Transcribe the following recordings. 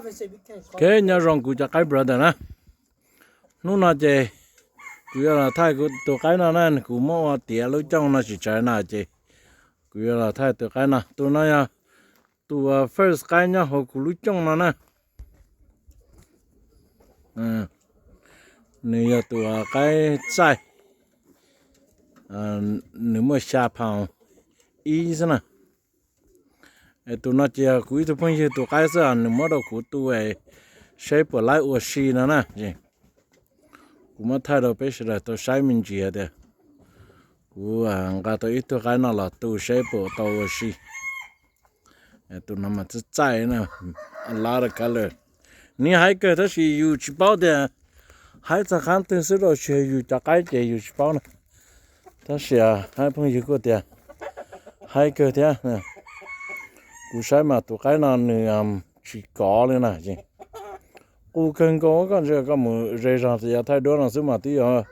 Ok, nyob zoo kuv cov qaib brother na. Hnub no ces kuv yuav los thaij kuv tus qaib no na, kuv muab ua tiav lub cooj no tsis tsawg na ces kuv yuav los thaij tus qaib no. Tus no yog tus first qaib nyob hauv kuv lub cooj no na. Nws yog tus qaib txaij, nws muaj xya pound ib xwb na. Tus no ces yog kuv ib tug phooj ywg tus qaib xwb, nws muab rau kuv tu saib puas laib ua si no na. Kuv muab thaij rau peb sawv daws tau saib me ntsis tias kuv nqa tau ib tug qaib no los tu saib puas tau ua si. Tus no mas txaij txaij na, a lot of color. Nws haib kawg tab sis yus tsis paub tias haib txog qhov twg xwb rau tsis yog yus cov qaib ces yus tsis paub na. Tab sis haib phooj ywg kuj tias haib kawg thiab. Kuv saib mas tus qaib no nws tsis kov li na. Qus kawg nkaus, koj ntsia koj mus ze zog txawm yuav thaij duab no xwb mas twb yuav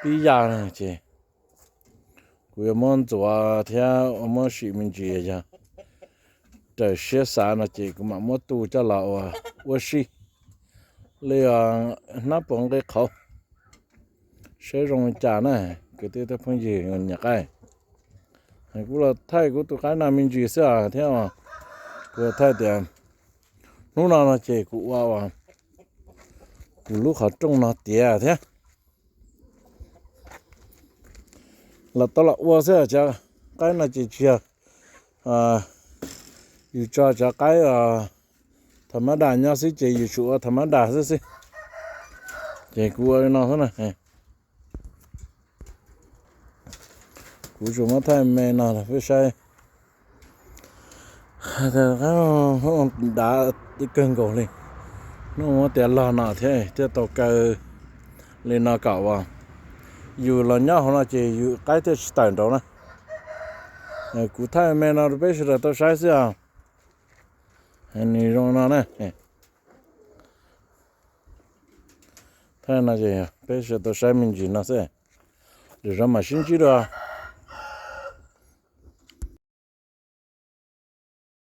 pib ya na ces kuv yuav muab ntxuav thiab muab sim me ntsis, yog raws siab xav no ces kuv mam muab tu coj los ua si li hnab puas nqi qhauv saib zoo li cas na. Kwv tij thiab phooj ywg nyiam qaib, kuv los thaij kuv tus qaib no me ntsis xwb thiab. Kuv thaij tias hnub no no ces kuv ua kuv lub qhov rooj no tiav thiab. Los tau los ua xwb, cov qaib no ces tsis yog yus tso cov qaib tha mab das nyob xwb ces yus tsuas ua tha mab das xwb xwb. Ces kuv ua li no xwb na. Kuv tsuas muab thaij me no los peb saib. Dav kawg nkaus li. Hnub muab tiav log no thiab thiaj tau kaw li no kom uas yus los nyob hauv no ces yus qaib thiaj tsis tawm nraud na. Kuv thaij me no rau peb sawv daws tau saib xwb os. Nws zoo no na. Thaij no ces peb sawv daws tau saib me ntsis no xwb. Lwm zaus mam sib ntsib dua.